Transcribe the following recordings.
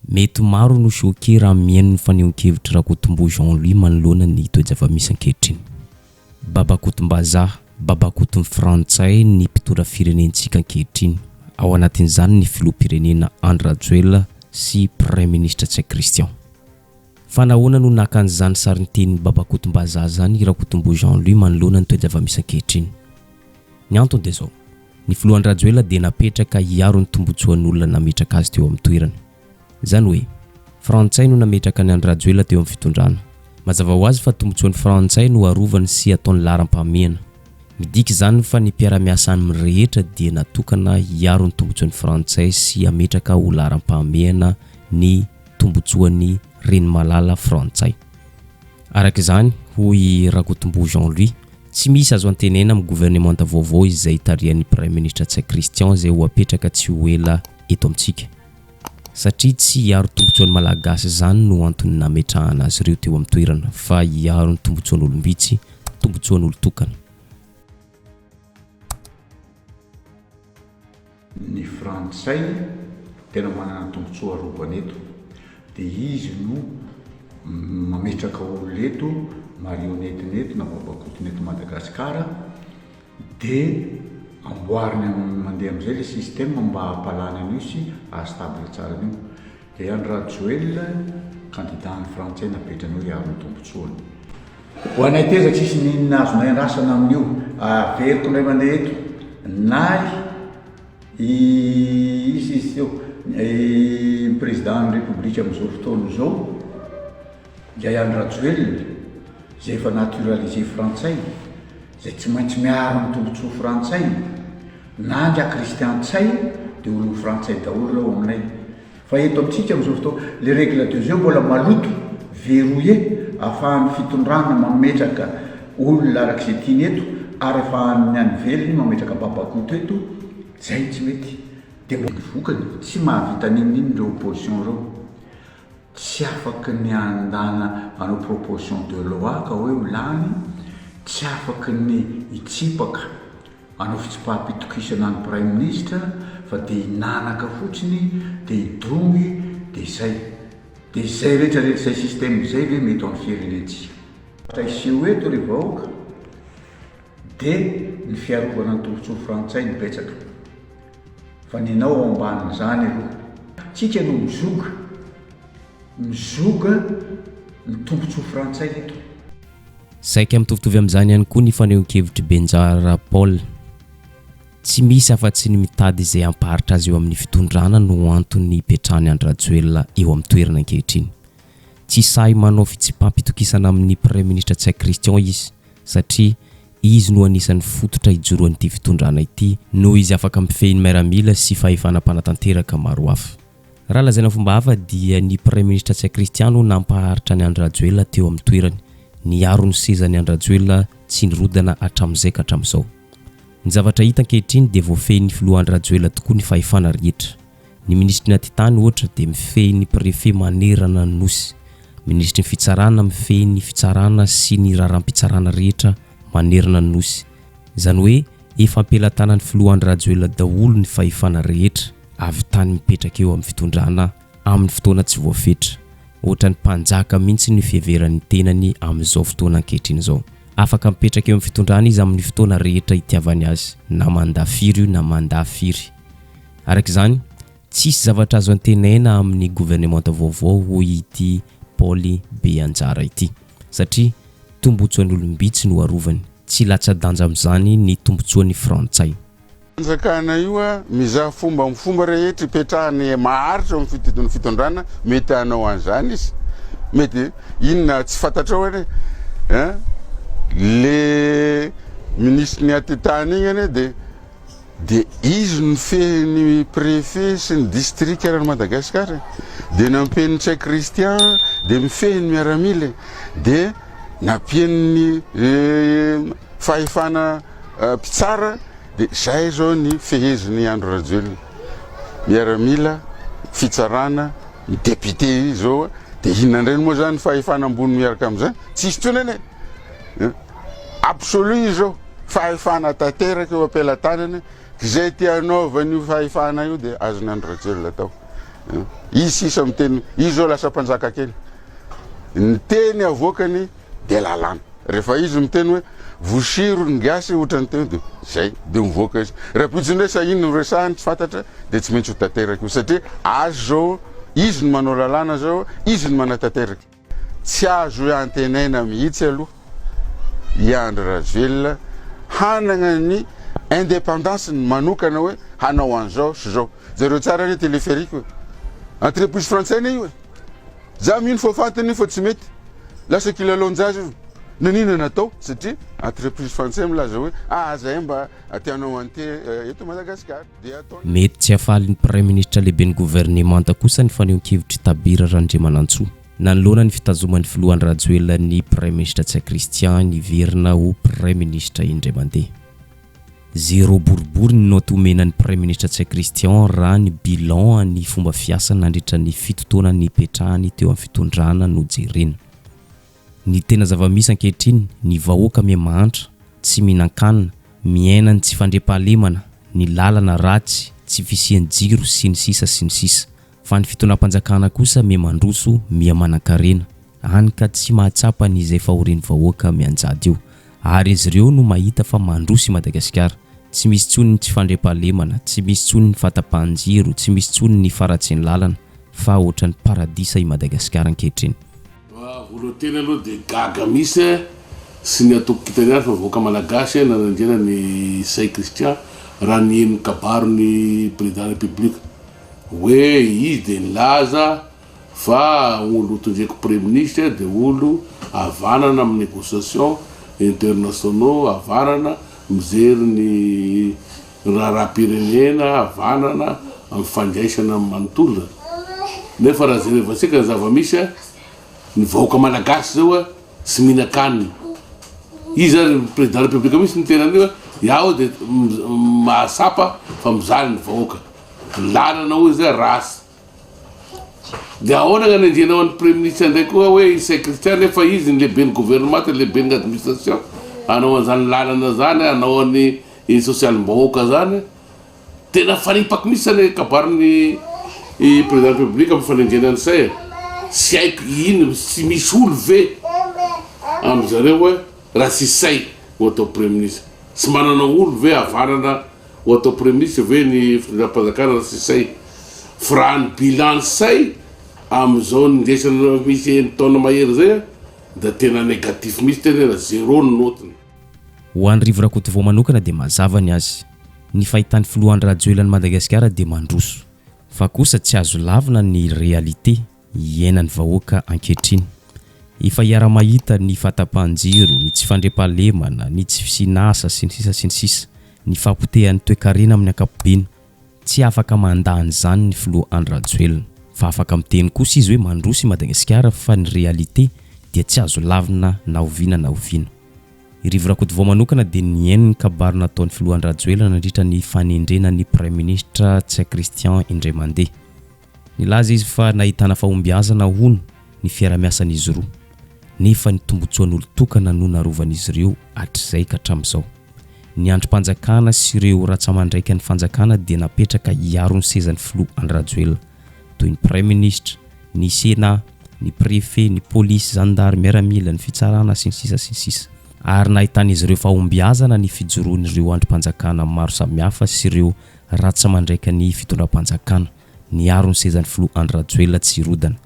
Mety maro no choqué raha mihaino ny fanehoan-kevitr'i Rakotombo Jean Louis manoloana ny toe-java-misy ankehitriny. Babakotom-bazaha, babakoton'ny frantsay ny mpitondra firenentsika ankehitriny, ao anatin'izany ny filoham-pirenena Andry Rajoelina sy Praiminisitra Ntsay Christian. Fa nahoana no naka an'izany sarin-tenin'i Babakotom-bazaha izany i Rakotombo Jean Louis manoloana ny toe-java-misy ankehitriny? Ny antony dia izao, ny filoha Andry Rajoelina dia napetraka hiaro ny tombotsoan'olona nametraka azy teo amin'ny toerany. Izany hoe, Frantsay no nametraka an'i Andry Rajoelina teo amin'ny fitondrana. Mazava ho azy fa tombotsoan'ny Frantsay no arovany sy ataony laharam-pahamehana. Midika izany fa ny mpiara-miasa aminy rehetra dia natokana hiaro ny tombotsoan'ny Frantsay sy hametraka ho laharam-pahamehana ny tombotsoan'ny renimalala Frantsay. Araka izany, hoy i Rakotombo Jean Louis, tsy misy azo antenaina amin'ny governemanta vaovao izay tarihan'ny Praiminisitra Ntsay Christian izay ho apetraka tsy ho ela eto amintsika. Satria tsy hiaro tombotsoan'ny Malagasy izany no antony nametrahana azy ireo teo amin'ny toerana fa hiaro ny tombotsoan'olom-bitsy, tombotsoan'olon-tokana. Ny frantsay tena manana ny tombotsoa arovana eto dia izy no mametraka olona eto, marionnettes-ny eto na babakotony eto Madagasikara dia amboariny amin'ny mandeha amin'izay ilay système mba hampalany an'io sy haha-stable tsara an'io. Dia Andry Rajoelina candidat ny frantsay napetrany eo hiaro ny tombotsoany. Ho anay teza tsisy n'inona azonay andrasana amin'io. Averiko indray mandeha eto, na i iza izy teo, i président ny république amin'izao fotoana izao, Ilay Andry Rajoelina, izay efa naturalisé frantsay, izay tsy maintsy miaro ny tombotsoa frantsay, na nga Christian Ntsay dia olon'ny frantsay daholo ireo aminay. Fa eto amintsika amin'izao fotoana, les règles de jeu mbola maloto, verrouillé, ahafahan'ny fitondrana mametraka olona araka izay tiany eto, ary ahafahan'ny any ivelany mametraka babakoto eto, izay no tsy mety. Dia mbola ny vokany, tsy mahavita n'inon'inona ireo opposition ireo. Tsy afaky ny handana hanao proposition de loi ka hoe ho lany, tsy afaky ny hitsipaka hanao fitsipaham-pitokisana ny praiminisitra fa dia hinanaka fotsiny dia hidongy dia izay. Dia izay rehetra rehetra izay système izay ve mety ho an'ny firenentsika? Zavatra hiseho eto ry vahoaka dia ny fiarovana ny tombotsoa frantsay no betsaka. Fa nenao ao ambanin'izany aloha. Tsika no mizoga, mizoga ny tombotsoa frantsay eto. Saika mitovitovy amin'izany ihany koa ny fanehoan-kevitr'i Benjara Paul. Tsy misy afa-tsy ny mitady izay hampaharitra azy eo amin'ny fitondrana no antony hipetrahan'i Andry Rajoelina eo amin'ny toerana ankehitriny. Tsy sahy manao fitsipaham-pitokisana amin'ny Praiminisitra Ntsay Christian izy satria Izy no anisan'ny fototra ijoroan'ity fitondrana ity noho izy afaka mifehy ny miaramila sy fahefana mpanatanteraka maro hafa. Raha lazaina fomba hafa dia ny Praiminisitra Ntsay Christian no nampaharitra an'i Andry Rajoelina teo amin'ny toerany, niaro ny sezan'i Andry Rajoelina tsy nirodana hatramin'izay ka hatramin'izao. Ny zavatra hita ankehitriny dia voafehin'ny filoha Andry Rajoelina tokoa ny fahefana rehetra. Ny minisitry ny atitany ohatra dia mifehy ny préfet manerana ny nosy. Minisitry ny fitsarana mifehy ny fitsarana sy ny raharaham-pitsarana rehetra manerana ny nosy. Izany hoe efa am-pelatanan'ny filoha Andry Rajoelina daholo ny fahefana rehetra avy tany mipetraka eo amin'ny fitondrana amin'ny fotoana tsy voafetra. Ohatran'ny mpanjaka mihitsy ny fiheverany ny tenany amin'izao fotoana ankehitriny izao. Afaka mipetraka eo amin'ny fitondrana izy amin'ny fotoana rehetra itiavany azy na mandat firy io na mandat firy. Araka izany, tsisy zavatra azo antenaina amin'ny governemanta vaovao hoy ity Paoly Beanjara ity, satria tombotsoan'olom-bitsy no arovany, tsy latsa-danja amin'izany ny tombotsoan'ny frantsay. Fanjakana io a, mizaha fomba amin'ny fomba rehetra ipetrahany maharitra eo amin'ny fitondrana, mety hanao an'izany izy, mety inona tsy fantatrao anie ein, le minisitry ny atitany igny anie de Dia izy no nifehy ny préfet sy ny district eran'i Madagascar e. Dia nampian'i Ntsay Christian dia mifehy ny miaramila e. Dia nampian'ny fahefana mpitsara dia zay zao ny fehezin'i Andry Rajoelina. Miaramila, fitsarana, ny député izy zao dia inona indray moa zany fahefana ambony miaraka amin'izany? Tsisy intsony anie. Absolu izy zao, fahefana tanteraka eo am-pelatanany, izay te hanaovany io fahefana io dia azon'i Andry Rajoelina atao. Izy sisa miteny, izy zao lasa mpanjaka kely. Ny teny avoakany dia lalàna. Rehefa izy miteny hoe vosiro ny gasy ohatran'ny teo dia zay, dia mivoaka izy. Rahampitso indray sa inona no resahiny tsy fantatra dia tsy maintsy ho tanteraka io satria azy zao, izy no manao lalàna zao, izy no manatanteraka. Tsy azo antenaina mihitsy aloha i Andry Rajoelina hanana ny indépendance-ny manokana hoe hanao an'izao sy izao. Jereo tsara anie téléphérique e. Entreprise frantsay anie io e. Za mino fa fantany io fa tsy mety. Lasa kilalaon-jaza io. Nanina natao satria entreprise frantsay milaza hoe ah zahay mba te hanao an'ity eto Madagasikara dia ataony. Mety tsy hahafaly ny Praiminisitra lehiben'ny governemanta kosa ny fanehoan-kevitr'i Tabira Randriamanantsoa. Nanoloana ny fitazoman'ny filoha Andry Rajoelina ny Praiminisitra Ntsay Christian niverina ho Praiminisitra indray mandeha. Zéro boribory ny naoty omena ny Praiminisitra Ntsay Christian raha ny bilan ny fomba fiasany nandritra ny fito taona nipetrahany teo amin'ny fitondrana no jerena. Ny tena zava-misy ankehitriny, ny vahoaka miha mahantra, tsy mihinan-kanina, miaina ny tsy fandriampahalemana, ny lalana ratsy, tsy fisian'ny jiro, sy ny sisa sy ny sisa. Fa ny fitondram-panjakana kosa miha mandroso, miha manankarena, hany ka tsy mahatsapa ny izay fahorian'ny vahoaka mianjady eo. Ary izy ireo no mahita fa mandroso i Madagasikara. Tsy misy intsony ny tsy fandriampahalemana, tsy misy intsony ny fahatapahan-jiro, tsy misy intsony ny faharatsian'ny lalana, fa ohatran'ny paradisa i Madagasikara ankehitriny. Voalohanteny aloha dia gaga mihitsy sy ny antoko kintana ihany fa vahoaka malagasy nanendrena ny Ntsay Christian raha niheno ny kabarin'ny président république. Hoe izy dia nilaza fa olo tondreko praiminisitra dia olo havanana amin'ny négociation internationaux, havanana mijery ny raharaham-pirenena, havanana amin'ny fandraisana manontolo. Nefa raha jerevantsika ny zava-misy, ny vahoaka malagasy zao tsy mihinan-kanina. Izy ary président république mihitsy niteny an'io, iaho dia mahatsapa fa mijaly ny vahoaka. Lalana hoy zay ratsy. Dia ahoana ny anenjenao an'ny Praiminisitra indray koa hoe i Ntsay Christian nefa izy ny lehiben'ny gouvernement, ny lehiben'ny administration hanao an'izany lalana zany, hanao an'ny sosialim-bahoaka zany. Tena faripaky mihitsy zany kabarin'ny président République amin'ny fanendrena an'i Ntsay e. Tsy haiko ino, tsy misy olo ve amin'zareo hoe raha tsy Ntsay no atao Praiminisitra? Tsy manana olo ve havanana Ho atao Praiminisitra ve ny fitondram-panjakana raha tsy Say? Fa raha ny bilan Say amin'izao nindraisana misy enin-taona mahery izay dia tena négatif mihitsy tena hoe zéro ny notiny. Ho an'i Rivo Rakotovao manokana dia mazava ny azy. Ny fahitan'ny filoha Andry Rajoelina an'i Madagasikara dia mandroso. Fa kosa tsy azo lavina ny réalité. iainan'ny vahoaka ankehitriny. Efa iaraha-mahita ny fahatapahan-jiro, ny tsy fandriampahalemana, ny tsy fisian'asa, sy ny sisa sy ny sisa, ny fahapotehan'ny toekarena amin'ny ankapobeny. Tsy afaka mandà an'izany ny filoha Andry Rajoelina. Fa afaka miteny kosa izy hoe mandroso i Madagasikara fa ny réalité dia tsy azo lavina na oviana na oviana. I Rivo Rakotovao manokana dia nihaino ny kabary nataon'ny filoha Andry Rajoelina nandritra ny fanendrena ny praiminisitra Ntsay Christian indray mandeha. Nilaza izy fa nahitana fahombiazana, hono, ny fiarahamiasan'izy roa, nefa ny tombontsoan'olon-tokana no narovan'izy ireo hatrizay ka hatramin'izao. Ny andrim-panjakana sy ireo ratsa-mandraikan'ny fanjakana dia napetraka hiaro ny sezan'ny filoha Andry Rajoelina, toy ny praiminisitra, ny Sénat, ny préfet, ny polisy, zandary, miaramila, ny fitsarana, sy ny sisa sy ny sisa. Ary nahitan'izy ireo fahombiazana ny fijoroan'ireo andrim-panjakana maro samihafa sy ireo ratsa-mandraikan'ny fitondram-panjakana. niaro ny sezan'ny filoha Andry Rajoelina tsy hirodana,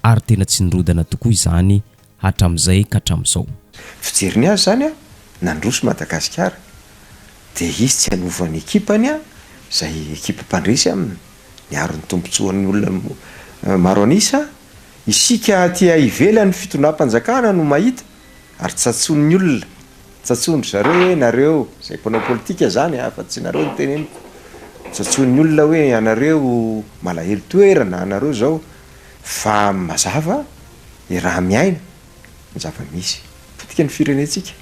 ary tena tsy nirodana tokoa izany hatramin'izay ka hatramin'izao. Fijeriny azy izany an, nandroso Madagasikara, dia izy tsy hanova ny ekipany an, izay ekipa mpandresy aminy, niaro ny tombotsoan'ny olona maro an'isa, isika aty ivelany fitondram-panjakana no mahita ary tsatsoin'ny olona, tsatsoin-dry zareo hoe nareo izay mpanao politika zany a, fa tsy nareo no teneniko, tsatsoin'ny olona hoe ianareo malahelo toerana, anareo zao, fa mazava ny raha miaina ny zava-misy, potika ny firenentsika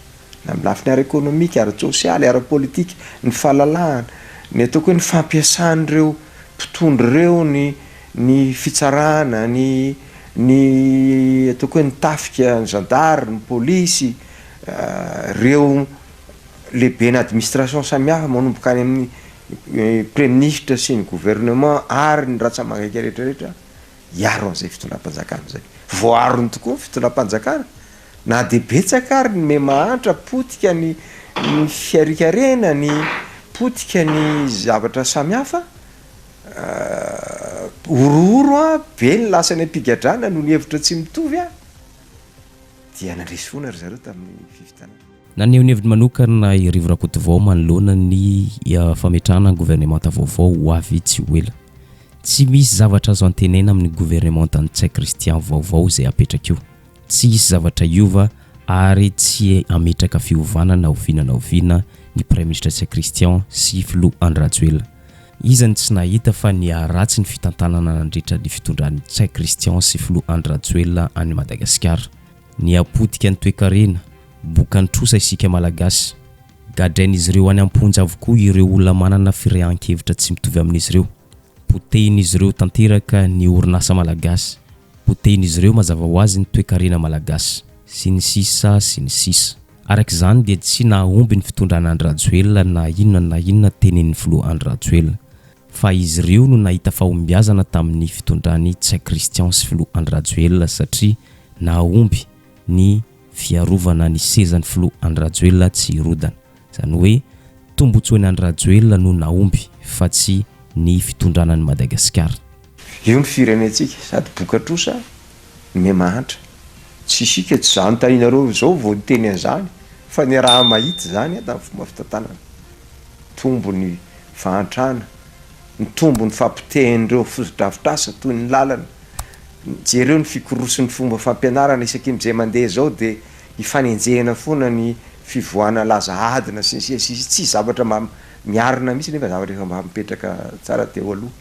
na amin'ny lafiny ara-ekonomika, ara-tsosialy, ara-politika, ny fahalalahana, ny ataoko hoe ny fampiasan'ireo mpitondra ireo ny ny fitsarana, ny ny ataoko hoe ny tafika, ny zandary, ny polisy, ireo lehiben'ny administration samihafa manomboka any amin'ny Praiminisitra sy ny gouvernement ary ny ratsa-mangaika rehetra rehetra hiaro an'izay fitondram-panjakana izay. Voaarony tokoa ny fitondram-panjakana na dia betsaka ary ny miha-mahantra, potika ny ny fiarikarena, ny potika ny zavatra samihafa, horohoro an, be ny lasa any am-pigadrana noho ny hevitra tsy mitovy an, dia nandresy foana ry zareo tamin'ny fifidianana. Naneho ny heviny manokana i Rivo Rakotovao manoloana ny fametrahana ny governemanta vaovao ho avy tsy ho ela. Tsy misy zavatra azo antenaina amin'ny governemanta Ntsay Christian vaovao izay hapetraka io. Tsy hisy zavatra hiova ary tsy hametraka fiovana na oviana na oviana ny Praiminisitra Ntsay Christian sy Filoha Andry Rajoelina. Iza no tsy nahita fa niharatsy ny fitantanana nandritra ny fitondran'i Ntsay Christian sy Filoha Andry Rajoelina an'i Madagasikara? Nihapotika ny toekarena, bokan'ny trosa isika Malagasy. Gadrain'izy ireo any am-ponja avokoa ireo olona manana firehan-kevitra tsy mitovy amin'izy ireo. Potehin'izy ireo tanteraka ny orinasa malagasy. Potehin'izy ireo mazava ho azy ny toekarena malagasy. Sy ny sisa sy ny sisa. Araka izany dia tsy nahomby ny fitondrana Andry Rajoelina na inona na inona tenenin'ny filoha Andry Rajoelina. Fa izy ireo no nahita fahombiazana tamin'ny fitondran'i Ntsay Christian sy filoha Andry Rajoelina satria nahomby ny fiarovana ny sezan'ny filoha Andry Rajoelina tsy hirodana. Izany hoe tombotsoan'i Andry Rajoelina no nahomby fa tsy ny fitondrana an'i Madagasikara. Io ny firenentsika, sady boka-trosa no miha-mahantra. Tsy isika, tsy za anontanianareo izao vao niteny an'izany fa niaraha-mahita izany tamin'ny fomba fitantanana. Mitombo ny fahantrana, mitombo ny fahapotehan'ireo fotodrafitrasa toy ny lalana. Jereo ny fikorosin'ny fomba fampianarana isaky ny izay mandeha izao dia ifanenjehana foana ny fivoahana laza adina sy ny sisa sy ny sisa. Tsy zavatra mba miarina mihitsy nefa zavatra efa mba mipetraka tsara teo aloha.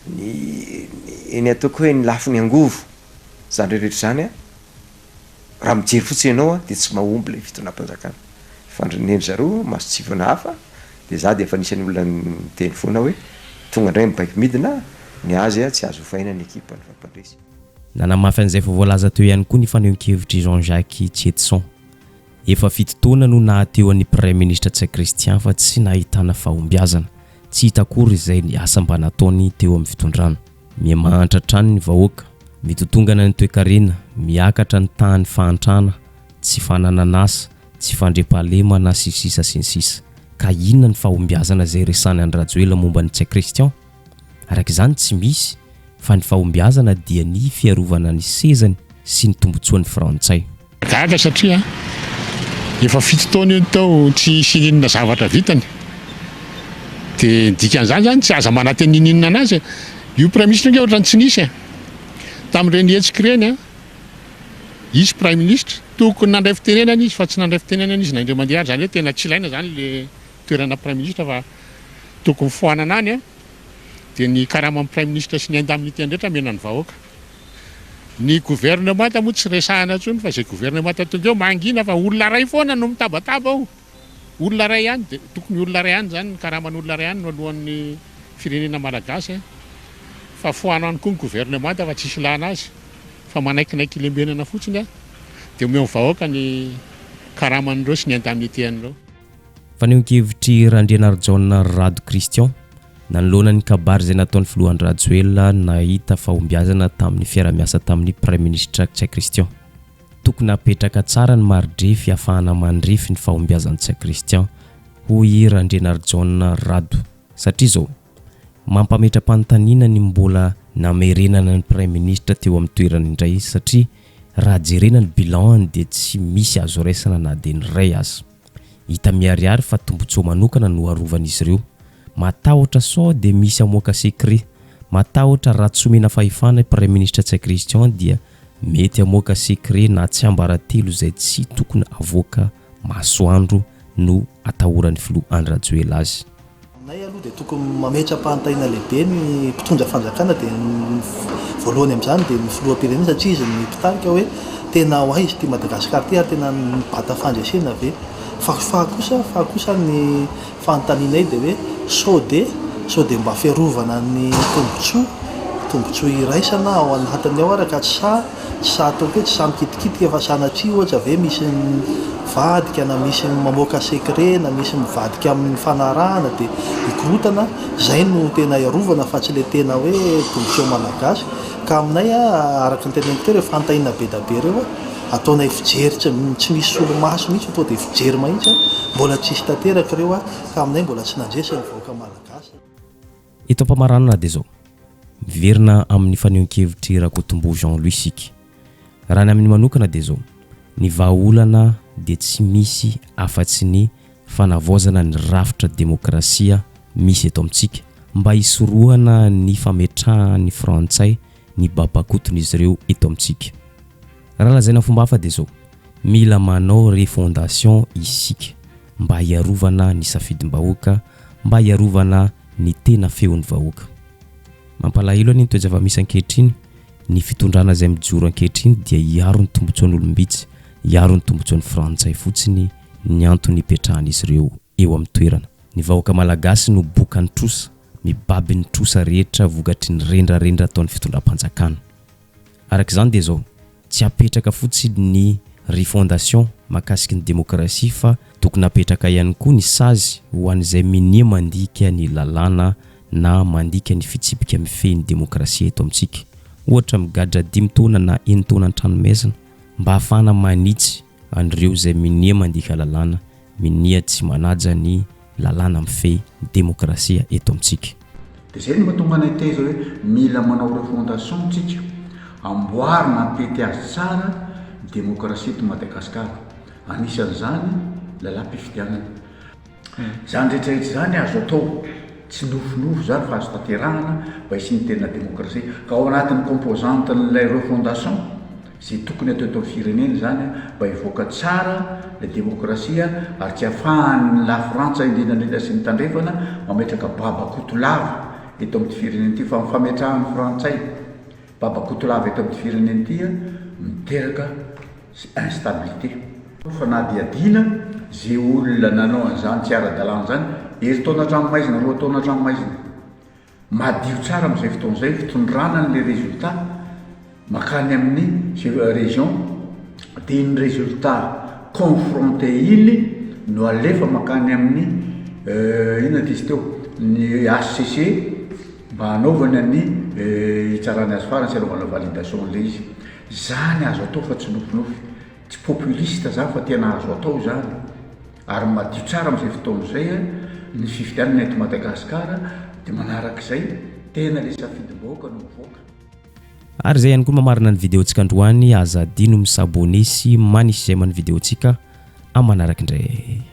Ny ny ataoko hoe ny lafiny angovo, izany rehetra izany an, raha mijery fotsiny ianao an dia tsy mahomby ilay fitondram-panjakana. Fa ny ry zareo mason-tsivana hafa dia za dia efa anisan'ny olona niteny foana hoe tonga indray ny baiko midina, ny azy tsy azo ovaina ny ekipany fa mpandresy. Nanamafy an'izay efa voalaza teo ihany koa ny fanehoan-kevitr'i Jean Jacques Chetson. Efa fito taona no naha teo an'ny Praiminisitra Ntsay Christian fa tsy nahitana fahombiazana. Tsy hita akory izay ny asa mba nataony teo amin'ny fitondrana. Miha mahantra hatrany ny vahoaka, mitotongana ny toekarena, miakatra ny tahan'ny fahantrana, tsy fananan'asa, tsy fandriampahalemana sy sisa sy ny sisa. Ka inona ny fahombiazana izay resahan'i Andry Rajoelina momba an'i Ntsay Christian? Araka izany tsy misy fa ny fahombiazana dia ny fiarovana ny sezany sy ny tombotsoan'ny frantsay. Gaga satria efa fito taona io ny tao tsy hisy ininona zavatra vitany. Dia ny dikan'izany zany tsy aza manantena ininona anazy e. Io praiminisitra io ange ohatran'ny tsy nisy e. Tamin'ireny hetsika ireny an, izy praiminisitra, tokony nandray fitenenana izy fa tsy nandray fitenenana izy na indray mandeha ary, izany hoe tena tsy ilaina izany le toerana praiminisitra fa tokony foanana any an, dia ny karaman'ny praiminisitra sy ny indemnité-ny rehetra omena ny vahoaka. Ny gouvernemanta moa tsy resahana intsony fa izay gouvernemanta tonga eo mangina fa olona iray foana no mitabataba ao. Olona iray ihany dia tokony olona iray ihany izany ny karaman'olona iray ihany no alohan'ny firenena malagasy fa foano any koa ny gouvernemanta fa tsisy ilana azy fa manaikinaiky lembenana fotsiny a dia omeo ny vahoaka ny karaman'ireo sy ny indemnité an'ireo. Fanehoan-kevitr'i Randrianarijaona Rado Christian, nanoloana ny kabary izay nataon'ny filoha Andry Rajoelina nahita fahombiazana tamin'ny fiarahamiasa tamin'ny Praiminisitra Ntsay Christian. Tokony hapetraka tsara ny mari-drefy ahafahana mandrefy ny fahombiazan'i Ntsay Christian, hoy i Randrianarijaona Rado. Satria izao, mampametra-panontaniana ny mbola namerenana ny Praiminisitra teo amin'ny toerany indray satria raha jerena ny bilan-ny dia tsy misy azo raisina na dia ny iray aza. Hita miharihary fa tombontsoa manokana no arovan'izy ireo. Matahotra sao dia misy hamoaka secret. Matahotra raha tsy omena fahefana i Praiminisitra Ntsay Christian dia mety hamoaka secret na tsiambaratelo izay tsy tokony havoaka masoandro no atahoran'ny filoha Andry Rajoelina azy. Aminay aloha dia tokony mametra-panontaniana lehibe ny mpitondra fanjakana dia ny voalohany amin'izany dia ny filoham-pirenena satria izy no mpitarika hoe tena ho aiza ity Madagasikara ity ary tena mibata fandresena ve? Fa fa kosa fa kosa ny fanontanianay dia hoe sao dia sao dia mba fiarovana ny tombotsoa tombotsoa iraisana ao anatiny ao ary ka tsy sahy. Tsy sahy ataoko hoe tsy sahy mikitikitika fa sanatria ohatra ve misy mivadika na misy mamoaka secret na misy mivadika amin'ny fanarahana dia hikorotana, izay no tena hiarovana fa tsy ilay tena hoe tombotsoa malagasy. Ka aminay araka ny teneniko teo ireo fanontaniana be da be ireo ataonay fijery tsy tsy misy solomaso mihitsy fa tonga dia fijery mahitsy mbola tsisy tanteraka ireo ka aminay mbola tsy nandresy ny vahoaka malagasy. Eto am-pamaranana dia izao, miverina amin'ny fanehoan-kevitr'i Rakotombo Jean Louis isika. Raha ny aminy manokana dia izao, ny vahaolana dia tsy misy afa-tsy ny fanavaozana ny rafitra demokrasia misy eto amintsika mba hisorohana ny fametrahan'ny frantsay ny babakoton'izy ireo eto amintsika. Raha lazaina fomba hafa dia izao, mila manao refondation isika mba hiarovana ny safidim-bahoaka, mba hiarovana ny tena feon'ny vahoaka. Mampalahelo anie ny toe-java-misy ankehitriny, ny fitondrana izay mijoro ankehitriny dia hiaro ny tombotsoan'olom-bitsy, hiaro ny tombotsoan'ny frantsay fotsiny ny antony hipetrahan'izy ireo eo amin'ny toerana. Ny vahoaka malagasy no bokan'ny trosa, mibaby ny trosa rehetra vokatry ny rendrarendra ataon'ny fitondram-panjakana. Araka izany dia izao, tsy apetraka fotsiny ny refondation mahakasiky ny demokrasia fa tokony apetraka ihany koa ny sazy ho an'izay minia mandika ny lalàna na mandika ny fitsipika mifehy ny demokrasia eto amintsika. Ohatra migadra dimy taona na enin-taona an-tranomaizina mba hahafahana manitsy an'ireo izay minia mandika lalàna, minia tsy manaja ny lalàna mifehy ny demokrasia eto amintsika. Dia izay no mahatonga anay teza hoe mila manao refondation tsika, amboarina hampety azy tsara ny demokrasia eto Madagasikara, anisan'izany lalàm-pifidianana. Izany rehetra rehetra izany azo atao, tsy nofinofy izany fa azo tanterahana mba hisian'ny tena demokrasia. Ka ao anatin'ny composante-n'ilay refondation izay tokony atao eto amin'ny firenena izany mba hivoaka tsara ilay demokrasia ary tsy ahafahan'ny lafrantsa indrindra indrindra sy ny tandrefana mametraka babakoto lava eto amin'ity firenena ity fa ny fametrahan'ny frantsay babakoto lava eto amin'ity firenena ity miteraka instabilité. Fanadihadiana ze olona nanao an'izany tsy ara-dalàna izany, herintaona an-tranomaizina, roa taona an-tranomaizina. Madio tsara amin'izay fotoana izay fitondrana an'ilay résultat mankany amin'ny région dia iny résultat confronté iny no alefa mankany amin'ny inona ty izy teo ny HCC mba hanaovana ny hitsarany azy farany sy hanaovana validation an'ilay izy. Izany azo atao fa tsy nofinofy. Tsy populiste zany fa tena azo atao izany ary madio tsara amin'izay fotoana izay ny fifidianana eto Madagascar dia manarak'izay tena le safidim-bahoaka no mivoaka. Ary izay ihany koa mamarana ny video-ntsika androany, aza adino mi s'abonner sy manisy j'aime ny video-ntsika amin'ny manaraka indray.